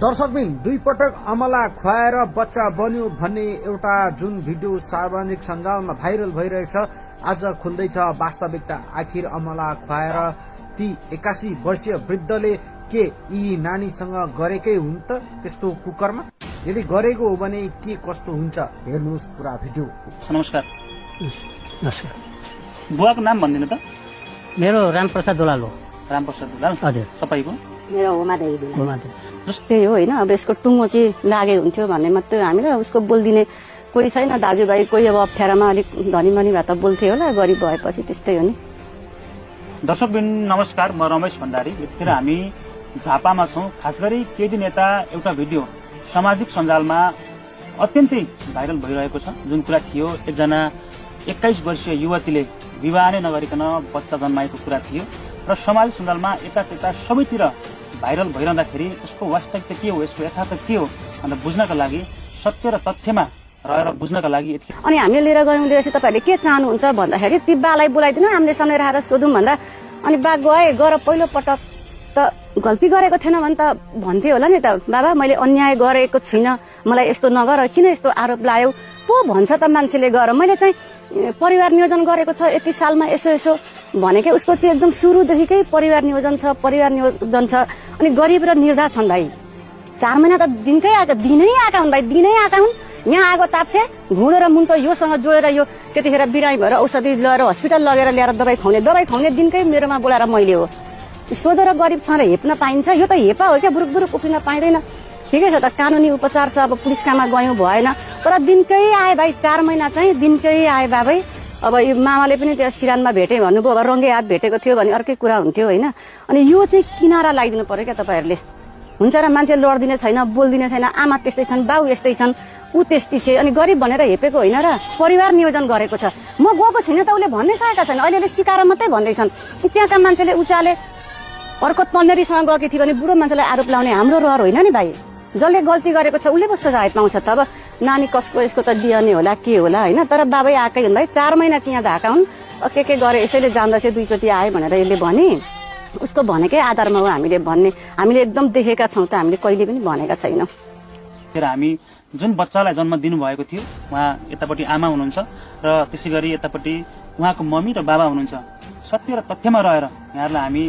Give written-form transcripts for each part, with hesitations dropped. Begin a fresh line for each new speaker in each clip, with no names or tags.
दर्शकबिन दुई पटक अमला खुवाएर बच्चा बन्यो भन्ने एउटा जुन भिडियो सार्वजनिक सञ्जालमा भाइरल भइरहेछ आज खुल्दैछ वास्तविकता। आखिर अमला खुवाएर ती 81 वर्षीय वृद्धले के यी नानीसँग गरेकै हुन् त त्यस्तो कुकर्म? यदि गरेको हो भने के कस्तो हुन्छ हेर्नुहोस् पुरा भिडियो।
नमस्कार।
नमस्कार।
बुवाको नाम भनिदिनु त।
मेरो रामप्रसाद दोलाल हो।
रामप्रसाद दोलाल।
हजुर।
तपाईको?
मेरो उमादेवी दोलाल।
उमादेवी।
जस्तै हो हैन, अब यसको टुङ्गो चाहिँ लागे हुन्थ्यो भन्ने मात्रै हामीलाई। उसको बोल्दिने कोही छैन दाजुभाइ, कोही अब अप्ठ्यारामा अलिक धनीमनी भए त बोल्थे होला, गरिब भएपछि त्यस्तै हो नि।
दर्शकबिन नमस्कार, म रमेश भण्डारी। यतिखेर हामी झापामा छौं। खास गरी केही दिन यता एउटा भिडियो सामाजिक सञ्जालमा अत्यन्तै भाइरल भइरहेको छ। जुन कुरा थियो, एकजना 21 वर्षीय युवतीले विवाह नै नगरिकन बच्चा जन्माएको कुरा थियो र सामाजिक सञ्जालमा यता त्यता सबैतिर भाइरल भइरहँदाखेरि यसको वास्तविकता के हो, यसको यथार्थ के हो भनेर बुझ्नका लागि, सत्य र तथ्यमा रहेर बुझ्नका लागि
अनि हामीले लिएर गयौँ। लिएपछि तपाईँहरूले के चाहनुहुन्छ भन्दाखेरि ती बालाई बोलाइदिनु, हामीले सामने राखेर सोधौँ भन्दा अनि बा गए गएर पहिलो पटक त गल्ती गरेको थिएन भने त भन्थे होला नि त, बाबा मैले अन्याय गरेको छुइनँ, मलाई यस्तो नगर, किन यस्तो आरोप लायौ पो भन्छ त मान्छेले। गएर मैले चाहिँ परिवार नियोजन गरेको छ यति सालमा यसो यसो भनेकै उसको चाहिँ एकदम सुरुदेखिकै परिवार नियोजन छ छ। अनि गरिब र निर्धा छन् भाइ। 4 महिना त दिनै आएका हुन् भाइ, दिनै आएका हुन्। यहाँ आगो ताप्थे, घुँडो र मुन्टो योसँग जोडेर यो त्यतिखेर बिरामी भएर औषधि लिएर हस्पिटल लगेर ल्याएर दबाई खुवाउने दिनकै मेरोमा बोलाएर मैले हो। सोझो र गरिब छ र हेप्न पाइन्छ? यो त हेपा हो क्या, बुरुक बुरुक उफ्रिन पाइँदैन। ठिकै छ त, कानुनी उपचार छ, अब पुलिसकामा गयौँ भएन, तर दिनकै आए भाइ। 4 महिना चाहिँ दिनकै आए बाबै। अब यो मामाले पनि त्यहाँ सिरानमा भेटे भन्नुभयो, अब रङ्गे हात भेटेको थियो भने अर्कै कुरा हुन्थ्यो होइन। अनि यो चाहिँ किनारा लगाइदिनु पर्यो क्या तपाईँहरूले। हुन्छ र मान्छे लड्दिने छैन, बोल्दिने छैन, आमा त्यस्तै छन्, बाउ यस्तै छन्, ऊ त्यस्तै छ। अनि गरिब भनेर हेपेको होइन र परिवार नियोजन गरेको छ। म गएको छैन त, उसले भन्नै सकेका छैन, अहिले सिकाएर मात्रै भन्दैछन्। त्यहाँका मान्छेले उचाले अर्को तन्नेरीसँग गएकी थियो भने बुढो मान्छेलाई आरोप लाउने हाम्रो रहर होइन नि भाइ। जसले गल्ती गरेको छ उसले पो सजाय पाउँछ त। अब नानी कसको यसको त डिएनए होला के होला होइन, तर बाबै आएकै हुन् भाइ। 4 महिना चाहिँ यहाँ धाएका हुन्, के गरे यसैले जान्दा चाहिँ 2 चोटि आए भनेर यसले भने। उसको भनेकै आधारमा हो हामीले भन्ने, हामीले एकदम देखेका छौँ त, हामीले कहिले पनि भनेका छैनौँ।
हामी जुन बच्चालाई जन्म दिनुभएको थियो उहाँ यतापट्टि आमा हुनुहुन्छ र त्यसै गरी यतापट्टि उहाँको मम्मी र बाबा हुनुहुन्छ। सत्य र तथ्यमा रहेर यहाँहरूलाई हामी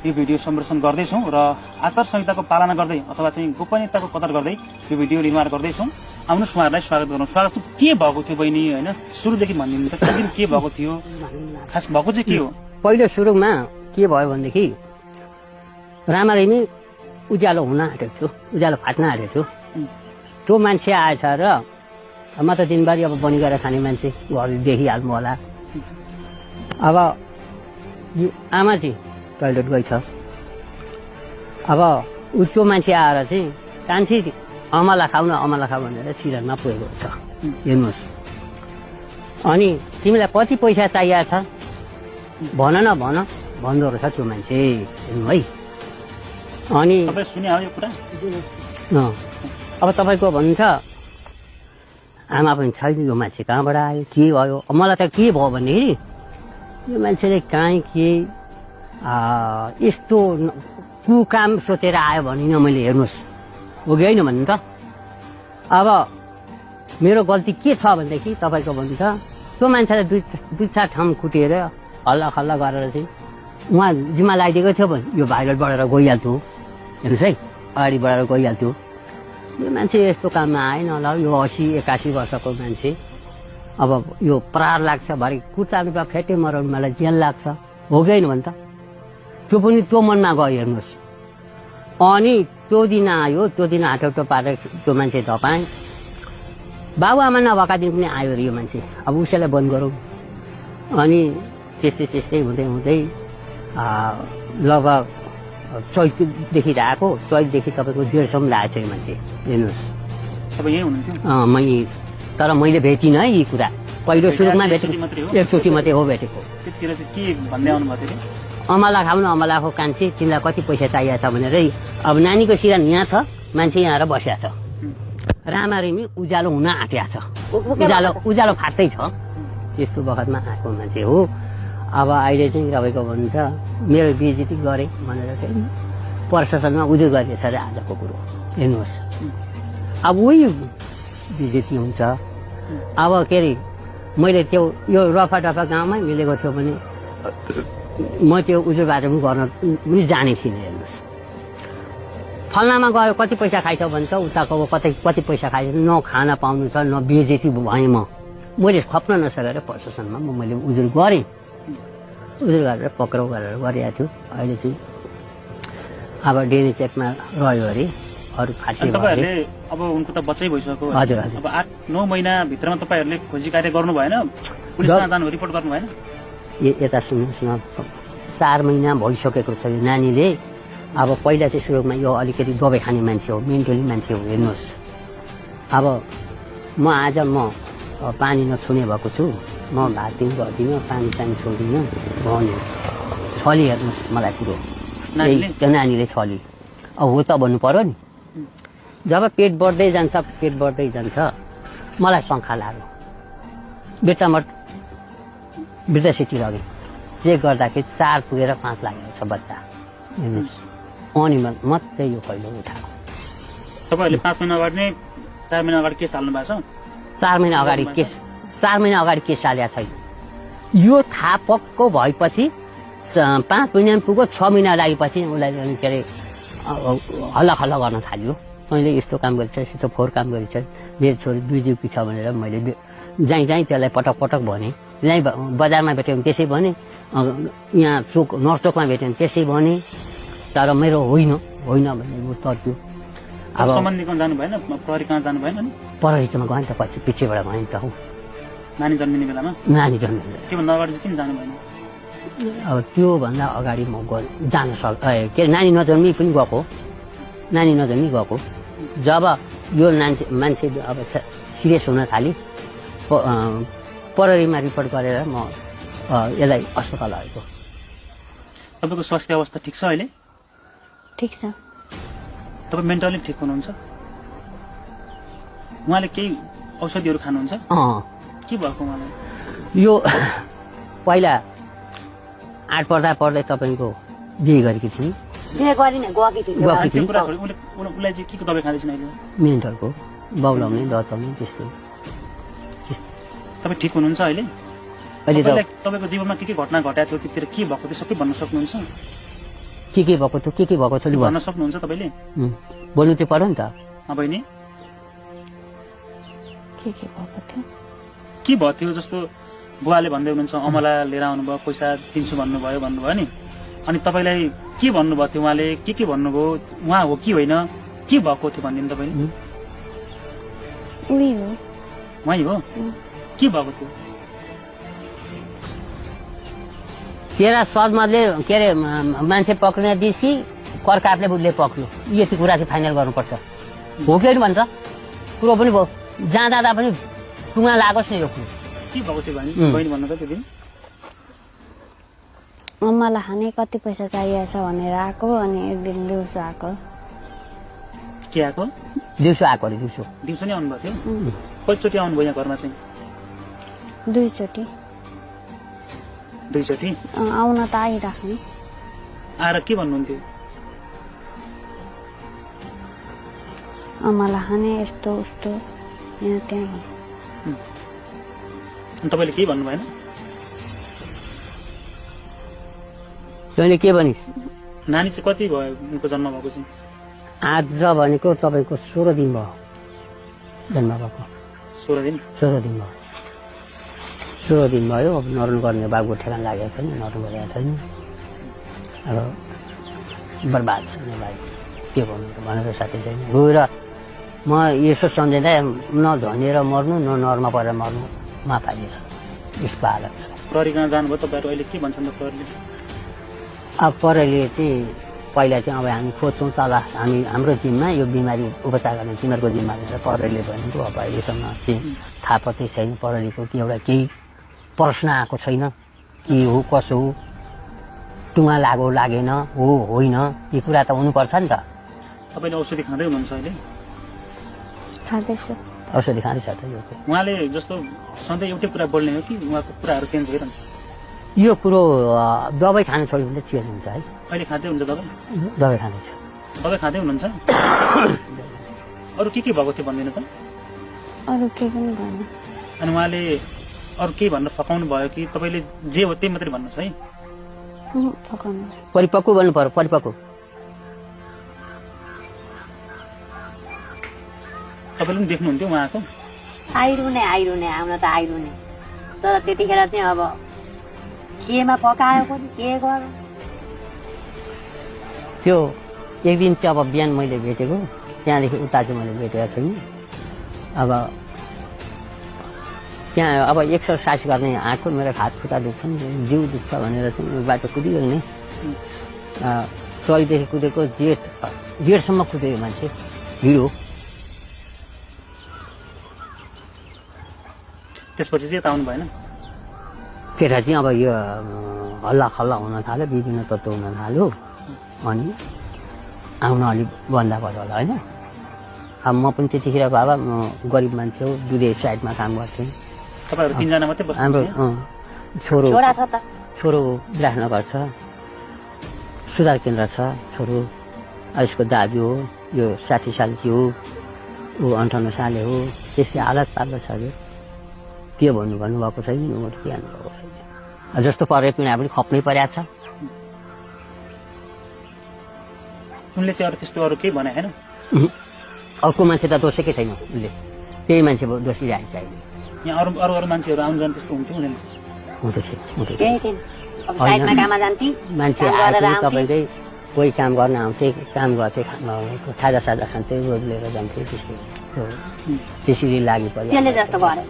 यो भिडियो सम्प्रेषण गर्दैछौँ र आचार संहिताको पालना गर्दै अथवा चाहिँ गोपनीयताको कदर गर्दै यो भिडियो निर्माण गर्दैछौँ। आउनुहोस् उहाँहरूलाई स्वागत गरौँ। स्वागत के भएको थियो बहिनी होइन, सुरुदेखि भनिदिनु त, कति दिन के भएको थियो, खास भएको चाहिँ के हो?
पहिलो सुरुमा के भयो भनेदेखि राम्ररी उज्यालो हुन आँटेको थियो, उज्यालो फाट्न आँटेको थियो। त्यो मान्छे आएछ र म त दिनभरि अब बनी गरेर खाने मान्छे, घर देखिहाल्नु होला। अब यो आमा चाहिँ टोइलेट गएछ। अब उसको मान्छे आएर चाहिँ कान्छी अमला खाऊ भनेर सिरानमा पुगेको छ। हेर्नुहोस्, अनि तिमीलाई कति पैसा चाहिएको छ भन न भन्दो रहेछ त्यो मान्छे। हेर्नु है। अनि अब तपाईँको भन्छ आमा पनि छैन, यो मान्छे कहाँबाट आयो, के भयो? मलाई त के भयो भन्दाखेरि यो मान्छेले काहीँ के यस्तो कुकाम सोचेर आयो भनिनँ मैले। हेर्नुहोस्, हो कि होइन भन्नु त। अब मेरो गल्ती के छ भनेदेखि तपाईँको भन्छ त्यो मान्छेलाई दुई चार ठाउँ कुटेर हल्ला खल्ला गरेर चाहिँ उहाँ जिम्मा लगाइदिएको थियो भने यो भाइरल बढेर गइहाल्थ्यो। हेर्नुहोस् है, अगाडि बढेर गइहाल्थ्यो। यो मान्छे यस्तो काममा आएन होला। यो 80-81 वर्षको मान्छे, अब यो प्रार लाग्छ, भरे कुर्तामा फेटे मराउनु मलाई जेल लाग्छ, हो कि होइन भन्छ। त्यो पनि त्यो मनमा गयो। हेर्नुहोस्, अनि त्यो दिन आयो, त्यो दिन हाटौटो पारेर त्यो मान्छे धपाएँ। बाबुआमा नभएका दिन पनि आयो अरे यो मान्छे। अब उसैलाई बन्द गरौँ। अनि त्यस्तै हुँदै लगभग चैतदेखि आएको, चैतदेखि तपाईँको 1.5 सम्म लागेको छ यो मान्छे। हेर्नुहोस्, तर मैले भेटिनँ है यी कुरा। पहिलो सुरुमा भेटेको एकचोटि मात्रै हो भेटेको। अमला खाऊ कान्छी, तिमीलाई कति पैसा चाहिएको छ भनेर। अब नानीको सिरान यहाँ छ, मान्छे यहाँ आएर बसिया छ। राम्ररी उज्यालो हुन आँटेको छ, उज्यालो फाट्दै छ। त्यस्तो बखतमा आएको मान्छे हो। अब अहिले चाहिँ तपाईँको भन्छ मेरो बेइज्जती गरेँ भनेर चाहिँ प्रशासनमा उजुर गरिएछ अरे आजको कुरो हेर्नुहोस्। अब उही बेइज्जती हुन्छ। अब के अरे मैले त्यो यो रफा डफा गाउँमै मिलेको थियो भने म त्यो उजुरबाट पनि गर्न पनि जाने थिइनँ। हेर्नुहोस् फल्नामा गयो कति पैसा खाइछ भन्छ, उताको कति पैसा खाइछ, न खाना पाउनु छ न बेइज्जती भएँ। मैले खप्न नसकेर प्रशासनमा मैले उजुर गरेँ। उजुर गरेर पक्राउ गरेर गरिरहेको थियो। अहिले चाहिँ अब डेली चेकमा रह्यो अरे, अरू फाटियो।
तपाईँहरूले अब उनको त बच्चै भइसक्यो।
हजुर हजुर।
अब 8-9 महिनाभित्रमा तपाईँहरूले खोजी कार्य गर्नु भएन? पुलिसमा जानु रिपोर्ट गर्नु भएन?
यता सुन्नुहोस् न, 4 महिना भइसकेको छ यो नानीले। अब पहिला चाहिँ सुरुमा यो अलिकति दबाई खाने मान्छे हो, मेन्टली मान्छे हो। हेर्नुहोस् अब म आज पानी नछुने भएको छु, म भात दिन गर्दिनँ, पानी छोड्दिनँ भन्यो। छली हेर्नुहोस् मलाई कुरो त्यो नानीले छली। अब हो त भन्नु पर्यो नि। जब पेट बढ्दै जान्छ मलाई शङ्का लाग्यो। वृद्धासिटी लगेँ, चेक गर्दाखेरि 4 पुगेर 5 लागेको छ बच्चा। हेर्नुहोस् अनि मात्रै यो पहिलो उठाएको।
तपाईँहरूले 5 महिना अगाडि नै 4 महिना अगाडि केस हाल्नु भएको छ?
4 महिना अगाडि केस हालेको छैन। यो थाहा पक्को भएपछि 5 महिना पुग्यो, 6 महिना लागेपछि उसलाई के अरे हल्ला गर्न थाल्यो। तैँले यस्तो काम गरेछ, यस्तो फोहोर काम गरेछ, मेरो छोरी 2 जिउकी छ भनेर मैले जहीँ त्यसलाई पटक भने। यहीँ बजारमा भेट्यो भने त्यसै भने, यहाँ नर्चोकमा भेट्यो भने त्यसै भने। तर मेरो होइन भने ऊ तर्क्यो।
अब सम्बन्धी कहाँ जानु भएन? प्रहरी कहाँ जानु भएन? अनि
प्रहरीमा गएँ त, पछि पछिबाट गएँ त।
नानी जन्मिने बेलामा?
नानी जन्मिने
त्योभन्दा अगाडि चाहिँ किन जानु भएन?
अब त्योभन्दा अगाडि म जान के नानी नजन्मी पनि गएको। जब यो मान्छे अब सिरियस हुन थाली, प्रहरीमा रिपोर्ट गरेर म यसलाई अस्पताल लगेको।
तपाईँको स्वास्थ्य अवस्था ठिक छ अहिले?
ठिक छ।
तपाईँ मेन्टली ठिक हुनुहुन्छ? उहाँले केही औषधिहरू खानुहुन्छ? के भएको उहाँलाई?
यो पहिला 8 पढ्दै तपाईँको बिहे गरेकी थिइन्।
बिहे गरिन गएकी थिइन्।
उसलाई चाहिँ के दबाई खाँदैछन् अहिले?
मेन्टलको बाउलाउने दताउने त्यस्तो।
तपाईँ ठिक हुनुहुन्छ अहिले?
अहिले
तपाईँको जीवनमा के घटना घटेको थियो, त्यतिर के भएको थियो सबै भन्न सक्नुहुन्छ?
के भएको थियो
भन्न सक्नुहुन्छ तपाईँले?
बोल्नु चाहिँ पर्यो नि त।
बहिनी
के भएको थियो?
के भएको थियो? जस्तो बुवाले भन्दै हुनुहुन्छ अमला लिएर आउनुभयो, पैसा दिन्छु भन्नुभयो नि। अनि तपाईँलाई के भन्नुभएको थियो उहाँले? के भन्नुभयो? उहाँ हो कि होइन, के भएको थियो भनिदिनु तपाईँले? उहाँ हो। के भएको थियो?
तेरा सदमतले के अरे मान्छे पक्रिन दिसी कर्कापले बुझले पक्रियो। यस्तो कुरा चाहिँ फाइनल गर्नुपर्छ। हो कि भन्छ कुरो पनि भयो। जाँदा पनि टुङ्गा लागोस् न यो कुरो।
के भएको थियो बहिनी भन्नु त त्यो दिन?
मलाई खाने कति पैसा चाहिएको छ भनेर आएको, अनि एक दिन दिउँसो आएको।
के आएको?
दिउँसो आएको अरे। दिउँसो
नै आउनुभएको थियो? कतिचोटि आउनुभयो यहाँ घरमा चाहिँ?
2 चोटि।
2 चोटि
आउन त आइराख्ने।
आएर के भन्नुहुन्थ्यो?
मलाई खाने यस्तो उस्तो यहाँ त्यहाँ।
तपाईँले के भन्नु भएन?
तैँले के भनिस्?
नानी चाहिँ कति भयो उनको जन्म भएको चाहिँ?
आज भनेको तपाईँको 16 दिन भयो जन्म भएको।
16 दिन?
16 दिन भयो। 16 दिन भयो। अब नर्न गर्ने बाबुको ठेगान लागेको छैन, नर्न गरेको छैन। अब बर्बाद छ भाइ, के भन्नु भनेर साथी छैन। गएर म यसो सम्झिँदा न धनिएर मर्नु न नरमा परेर मर्नु माफालिएछ। यसको हालत छ।
प्रहरी कहाँ जानुभयो तपाईँहरू? अहिले के भन्छन् त प्रहरीले?
अब प्रहरीले चाहिँ पहिला चाहिँ अब हामी खोज्छौँ तल हाम्रो जिम्मा यो बिमारी उपचार गर्ने तिमीहरूको जिम्मा भनेर प्रहरीले भनेको। अब अहिलेसम्म चाहिँ थाहा पत्तै छैन प्रहरीको कि एउटा केही प्रश्न आएको छैन के हो कसो हो, टुङ्गा लागेन हो होइन, यी कुरा त हुनुपर्छ नि त।
तपाईँले औषधि खाँदै हुनुहुन्छ अहिले?
खाँदैछु।
औषधि खाँदैछ त यो।
उहाँले जस्तो सधैँ एउटै कुरा बोल्ने हो कि उहाँको कुराहरू चेन्ज भइरहन्छ?
यो कुरो दबाई खान छोड्यो भने चेन्ज हुन्छ है।
अहिले खाँदै हुन्छ दबाई?
दबाई खाँदैछ।
दबाई खाँदै हुनुहुन्छ अरू के भएको थियो भनिदिनु त
अरू के पनि भन्नु
अनि उहाँले अरू केही भनेर फकाउनु भयो कि तपाईँले जे हो त्यही मात्रै भन्नुहोस् है
फकाउनु
परिपक्व भन्नु पर्यो परिपक्व
तपाईँले पनि देख्नुहुन्थ्यो उहाँको
आइरुने आउन त आइरुने तर त्यतिखेर चाहिँ अब केमा पकायो पनि के गर्यो
त्यो एक दिन चाहिँ अब बिहान मैले भेटेको त्यहाँदेखि उता चाहिँ मैले भेटेको छैन अब त्यहाँ अब एक्सर्साइज गर्ने आँटको मेरो हात खुट्टा दुख्छन् जिउ दुख्छ भनेर चाहिँ बाटो कुदिरहने 100 देखि कुदेको जेठसम्म कुदेको मान्छे हिँडो
त्यसपछि चाहिँ यता आउनु भएन
त्यता चाहिँ अब यो हल्ला खल्ला हुन थाल्यो विभिन्न तत्त्व हुन थाल्यो अनि आउन अलिक बन्दा पर्यो होला होइन अब म पनि त्यतिखेर बाबा म गरिब मान्छे हो दुधे साइडमा काम गर्थेँ
तपाईँहरू 3 जना मात्रै
हाम्रो
बस्नुहुन्छ
छोरा छ त
छोरो विराटनगर छ सुधार केन्द्र छ छोरो यसको दाजु हो यो 60 सालकी हो ऊ 58 साले हो त्यस्तै हालत पाल्दो छ अरे के भन्नुभएको छैन के भन्नुभएको छैन जस्तो परे पिँडा पनि खप्नै परेको छ
उनले चाहिँ अरू त्यस्तो अरू केही भने होइन
अर्को मान्छे त दोषेकै छैन उसले त्यही मान्छे दोषिरहेको छ अहिले
यहाँ अरू मान्छेहरू आउनु जानु त्यस्तो हुन्थ्यो उनीहरूले
हुँदैछ
केही थिएन अब साइडमा काममा जान्थे
मान्छे
काम गरेर
आएको
आउँथे।
तपाईँकै कोही काम गर्न आउँथे काम गर्थे खाजा साजा खान्थे रोज लिएर जान्थे त्यस्तो त्यसरी लागि
त्यसले
पर्यो
जस्तो गर्यो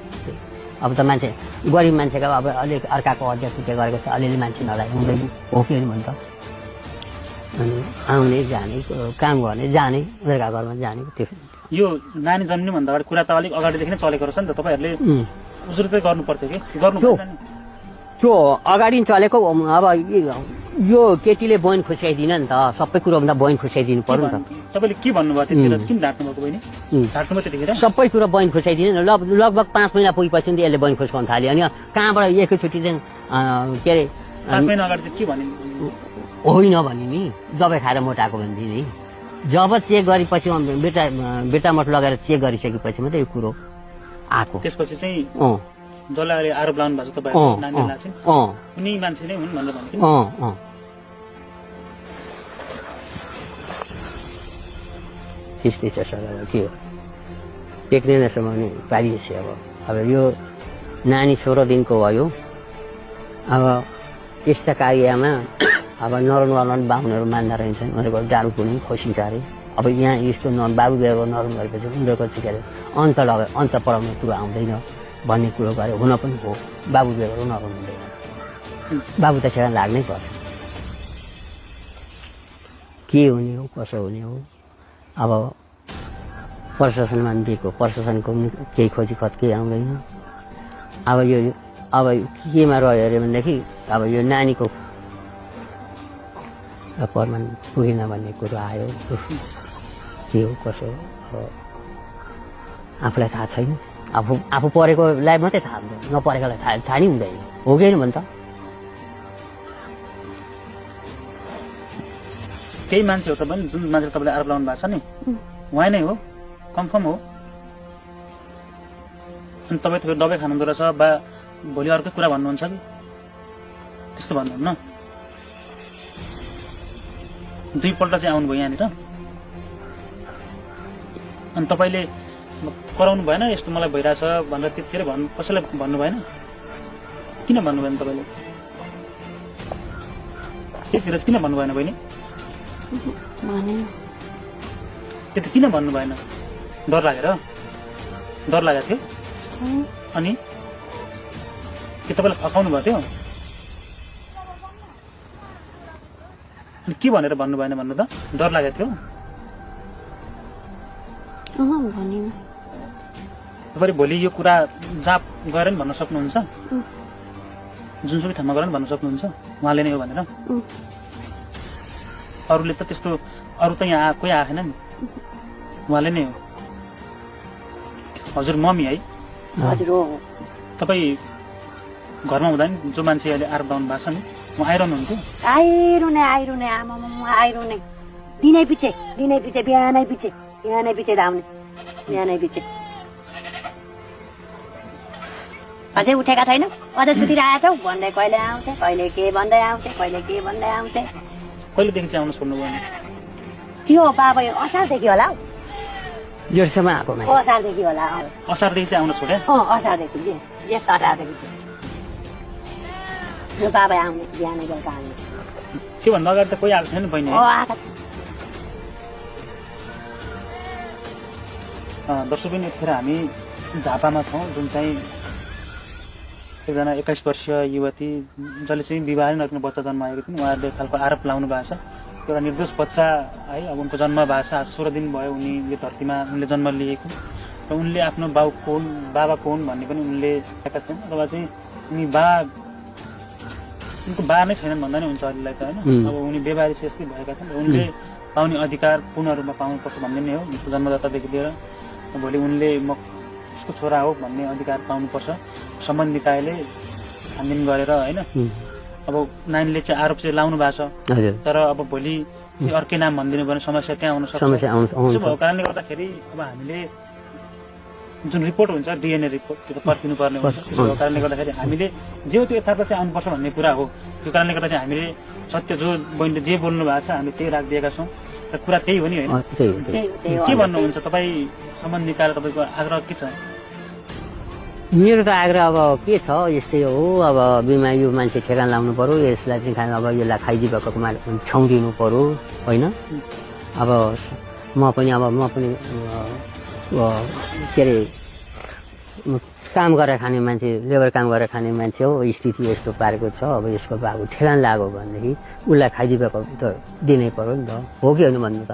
अब त मान्छे गरिब मान्छेको अब अलिक अर्काको अध्यक्ष गरेको छ अलिअलि मान्छे नलाई हुँदैन हो कि भन्छ अनि आउने जाने काम गर्ने जाने उनीहरूका घरमा जाने त्यो
यो नानी जन्मिनुभन्दा अगाडि कुरा त अलिक अगाडिदेखि नै चलेको रहेछ नि त तपाईँहरूले उजुर चाहिँ गर्नु पर्थ्यो कि गर्नु पर्दैन नि
त्यो अगाडि चलेको अब यो केटीले बहिनी खुसाइदिन नि त सबै कुरोभन्दा बहिनी खुसाइदिनु पर्यो नि त
तपाईँले के भन्नुभयो त्यतिखेर किन ढाँट्नु भएको बहिनी ढाँट्नु भयो त्यतिखेर
सबै कुरो बहिनी खुसाइदिने लगभग 5 महिना पुगेपछि यसले बहिनी खुसाउन थाल्यो अनि कहाँबाट एकैचोटि चाहिँ के अरे
5 महिना अगाडि चाहिँ के भने
होइन भने नि दबाई खाएर मोटाएको भने नि जब चेक गरेपछि बेटा मठ लगाएर चेक गरिसकेपछि मात्रै यो कुरो आएको
त्यसपछि चाहिँ
अँ
जसलाई अहिले आरोप लाउनु भएको छ तपाईँहरू नानीलाई चाहिँ
अँ
उनी मान्छे नै हुन् भनेर भन्थ्यो
अँ त्यस्तै छ सर अब के हो टेक्नेनसम्म नि पारिएछ अब यो नानी 16 दिनको भयो अब यस्ता कार्यमा अब नरम बाहुनहरू मान्दा रहन्छन् उनीहरूको डाडु पनि खोसिन्छ अरे अब यहाँ यस्तो बाबु बेहोर नरम गरेपछि उनीहरूको चाहिँ के अरे अन्त पढाउने कुरो आउँदैन भन्ने कुरो गरे हुन पनि हो बाबु बेहोर नरम हुँदैन बाबु त खेर लाग्नै पर्छ के हुने हो कसो हुने हो अब प्रशासनमा दिएको प्रशासनको केही खोजी खत केही आउँदैन अब केमा रह्यो अरे भनेदेखि अब यो नानीको प्रमाण पुगेन भन्ने कुरो आयो के हो कसो अब आफूलाई थाहा छैन आफू पढेकोलाई मात्रै थाहा हुन्छ नपढेकोलाई थाहा नै हुँदैन हो कि होइन भन् त
केही मान्छेहरू त पनि जुन मान्छे तपाईँले आरोप लाउनु भएको छ नि उहाँ नै हो कन्फर्म हो अनि तपाईँ फेरि दबाई खानुहुँदो रहेछ बा भोलि अर्कै कुरा भन्नुहुन्छ कि त्यस्तो भन्नुहुन्न 2 पल्ट चाहिँ आउनुभयो यहाँनिर अनि तपाईँले कराउनु भएन यस्तो मलाई भइरहेछ भनेर त्यतिखेर कसैलाई भन्नु भएन किन भन्नु भएन तपाईँले त्यतिखेर किन भन्नु भएन बहिनी त्यति किन भन्नु भएन डर लागेको थियो अनि के तपाईँलाई फकाउनु भएको थियो अनि के भनेर भन्नु भएन भन्नु त डर लागेको थियो तपाईँ भोलि यो कुरा जहाँ गएर नि भन्न सक्नुहुन्छ जुनसुकै ठाउँमा गएर नि भन्न सक्नुहुन्छ उहाँले नै हो भनेर अरूले त त्यस्तो अरू त यहाँ कोही आएन नि उहाँले नै हो हजुर मम्मी है
हजुर हो
तपाईँ घरमा हुँदा नि जो मान्छे अहिले आरोप लाउनु भएको छ नि उहाँ आइरहनुहुन्थ्यो
आइरुने आमा आइरुने दिनै पछि बिहानै पछि आउने बिहानै पछि अझै उठेका छैन अझै सुतिरहेछौ भन्दै कहिले आउँथे कहिले के भन्दै आउँथे
कहिलेदेखि चाहिँ आउन छोड्नुभयो भने
त्यो बाबा यो असारदेखि होला हौ
जेठसम्म आएको मान्छे
असारदेखि होला
असारदेखि चाहिँ आउन छोडे
असारदेखि जेठ असारदेखि यो बाबा आउने बिहानै बेलुका आउने
त्योभन्दा अगाडि त कोही आएको छैन बहिनी
आएको
दर्शक पनि यतिखेर हामी झापामा छौँ जुन चाहिँ एकजना 21 वर्षीय युवती जसले चाहिँ विवाह नगर्ने बच्चा जन्माएको थिइन् उहाँहरूले एक खालको आरोप लाउनु भएको छ एउटा निर्दोष बच्चा है अब उनको जन्म भएको छ 16 दिन भयो उनी यो धरतीमा उनले जन्म लिएको र उनले आफ्नो बाबा कोन भन्ने पनि उनले भनेका छन् अथवा चाहिँ उनी उनको बा नै छैनन् भन्दा नै हुन्छ अहिलेलाई त होइन अब उनी बेबारी यस्तै भएका छन् र उनले पाउने अधिकार पूर्ण रूपमा पाउनुपर्छ भन्ने नै हो उसको जन्मदातादेखि लिएर भोलि उनले म उसको छोरा हो भन्ने अधिकार पाउनुपर्छ सम्बन्ध निकायले छानबिन गरेर होइन अब नानीले चाहिँ आरोप चाहिँ लाउनु भएको छ तर अब भोलि अर्कै नाम भनिदिनु भने समस्या त्यहाँ आउन सक्छ त्यसो भएको कारणले गर्दाखेरि अब हामीले जुन रिपोर्ट हुन्छ डिएनए रिपोर्ट त्यो त पर्खिनु पर्ने हुन्छ त्यसो भएको कारणले गर्दाखेरि हामीले जे त्यो यथार्थ चाहिँ आउनुपर्छ भन्ने कुरा हो त्यो कारणले गर्दा चाहिँ हामीले सत्य जो बहिनीले जे बोल्नु भएको छ हामी त्यही राखिदिएका छौँ र कुरा त्यही हो नि होइन के भन्नुहुन्छ तपाईँ सम्बन्ध निकालेर तपाईँको आग्रह के छ
मेरो त आग्रह अब के छ यस्तै हो अब बिमा यो मान्छे ठेगान लाउनु पर्यो यसलाई चाहिँ खानु अब यसलाई खाइदिएको छाउँ दिनु पर्यो होइन अब म पनि के अरे काम गरेर खाने मान्छे लेबर काम गरेर खाने मान्छे हो स्थिति यस्तो पारेको छ अब यसको बाबु ठेगान लाग्यो भनेदेखि उसलाई खाइदिएको त दिनै पर्यो नि त हो कि होइन भन्नु त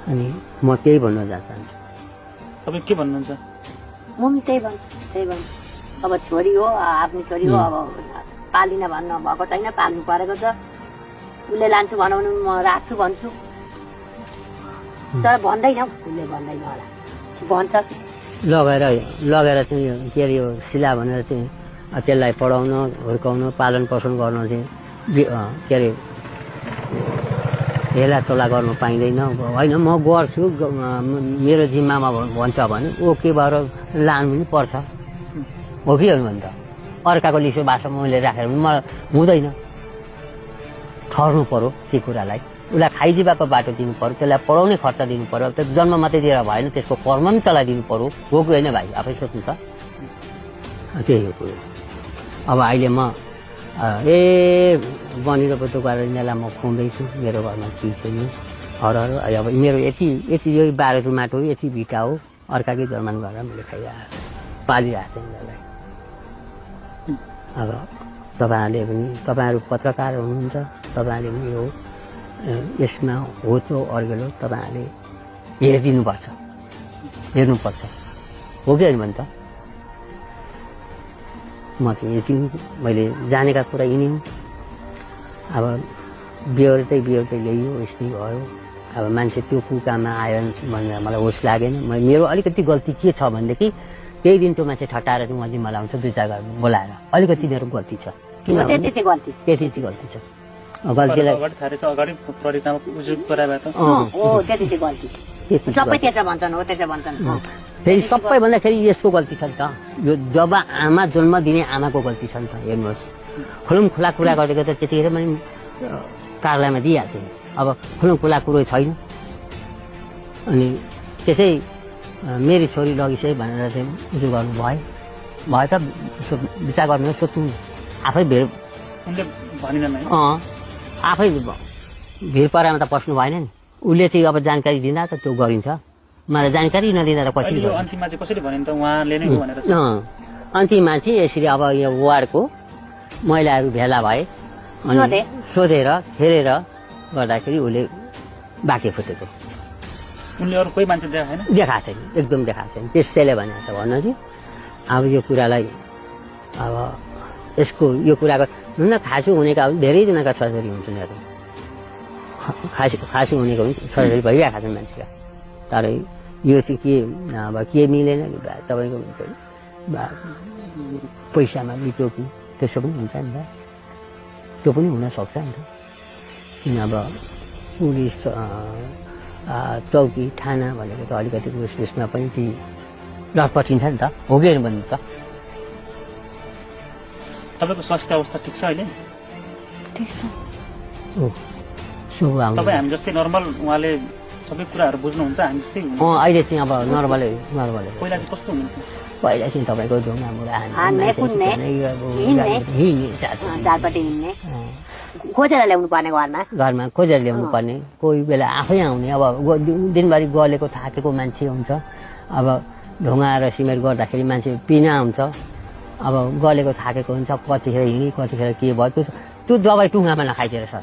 अनि म त्यही भन्न चाहन्छु
तपाईँ के भन्नुहुन्छ
म पनि त्यही भन्छु अब छोरी हो आफ्नो छोरी हो अब पालिन भन्नु भएको छैन पाल्नु परेको छ उसले लान्छु भनौँ म राख्छु भन्छु तर भन्दैन उसले भन्दैन होला भन्छ
लगेर चाहिँ के अरे यो सिला भनेर चाहिँ त्यसलाई पढाउन हुर्काउन पालन पोषण गर्न चाहिँ के अरे हेला चोला गर्नु पाइँदैन होइन म गर्छु मेरो जिम्मामा भन्छ भने ओके भएर लानु पनि पर्छ हो कि होइन भने त अर्काको लिसो भाषा मैले राखेर पनि मलाई हुँदैन ठर्नु पर्यो त्यो कुरालाई उसलाई खाइदिएको बाटो दिनु पर्यो त्यसलाई पढाउने खर्च दिनु पर्यो त्यो जन्म मात्रै दिएर भएन त्यसको कर्म पनि चलाइदिनु पर्यो हो कि होइन भाइ आफै सोच्नु त त्यही हो कुरो अब अहिले म बनिएर बटो गरेर यिनीहरूलाई म खुवाउँदैछु मेरो घरमा चिज छैन हरहरू अब मेरो यति यही 12 माटो हो यति भिटा हो अर्काकै जर्मन गरेर मैले खाइरहेको पालिरहेको छु यिनीहरूलाई अब तपाईँहरूले पनि तपाईँहरू पत्रकार हुनुहुन्छ तपाईँहरूले पनि यो यसमा होचो अर्गेलो तपाईँहरूले हेर्नुपर्छ हो कि होइन भने त म चाहिँ यति मैले जानेका कुरा यिनी अब बिहोर्दै ल्याइयो यस्तै भयो अब मान्छे त्यो कुकामा आयो भनेर मलाई होस लागेन मेरो अलिकति गल्ती के छ भनेदेखि त्यही दिन त्यो मान्छे ठटाएर चाहिँ म जिम्मा लाउँछ 2-4 घर बोलाएर अलिकति मेरो गल्ती छ
त्यति
गल्ती छ गल्तीलाई फेरि सबै भन्दाखेरि यसको गल्ती छ नि त यो जब आमा जन्म दिने आमाको गल्ती छ नि त हेर्नुहोस् खुलुम खुला कुरा गरेको त त्यतिखेर पनि कार्यालयमा दिइहाल्थ्यो अब खुलुम खुला कुरो छैन अनि त्यसै मेरी छोरी लगिसै भनेर चाहिँ उयो गर्नु भएछ विचार गर्नु सोध्नु आफै भिड आफै भिड परामा त पस्नु भएन नि उसले चाहिँ अब जानकारी दिँदा त त्यो गरिन्छ मलाई जानकारी नदिँदा त कसरी अन्तिममा चाहिँ यसरी अब यो वार्डको महिलाहरू भेला भए अनि सोधेर हेरेर गर्दाखेरि उसले बाँके फुटेको देखाएको छैन एकदम देखाएको छैन त्यसैले भने त भन्नु चाहिँ अब यो कुरालाई अब यसको यो कुराको खासु हुनेका धेरैजनाका सर्जरी हुन्छ नि खासु हुनेको पनि सर्जरी भइरहेका छन् मान्छेका तर यो चाहिँ के अब के मिलेन नि तपाईँको हुन्छ पैसामा बित्यो कि त्यसो पनि हुन्छ नि त त्यो पनि हुनसक्छ नि त किन अब पुलिस चौकी थाना भनेको त अलिकति उयसमा पनि ती लटपटिन्छ नि त हो कि भन्नु त
तपाईँको स्वास्थ्य अवस्था ठिक छ अहिले
ठिक छ
सो आउनु
तपाईँ हामी जस्तै नर्मल उहाँले सबै कुराहरू बुझ्नुहुन्छ हामी जस्तै
अहिले चाहिँ अब नर्मलै
पहिला चाहिँ कस्तो हुनुहुन्थ्यो
पहिला चाहिँ तपाईँको ढुङ्गामुढा
हान्ने, कुद्ने, हिँड्ने। झारपट्टि हिँड्ने खोजेर ल्याउनु पर्ने
घरमा खोजेर ल्याउनु पर्ने कोही बेला आफै आउने अब दिनभरि गलेको थाकेको मान्छे हुन्छ अब ढुङ्गा र सिमेन्ट गर्दाखेरि मान्छे पिना हुन्छ अब गलेको थाकेको हुन्छ कतिखेर हिँडी कतिखेर के भयो त्यो दबाई टुङ्गामा नखाइदिएर सर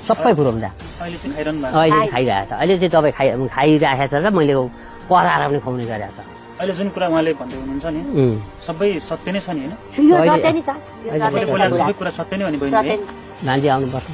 सबै कुरो हुन्छ
अहिले चाहिँ खाइरहनु भएको
अहिले खाइरहेको छ अहिले चाहिँ दबाई खाइरहेको छ र मैले कराएर पनि खुवाउने गरेको छ
अहिले जुन कुरा उहाँले भन्दै हुनुहुन्छ नि सबै सत्य नै छ नि होइन
यो सत्य नै छ
अहिले
पहिला सबै कुरा सत्य नै हो नि बहिनी
मान्छे आउनुपर्छ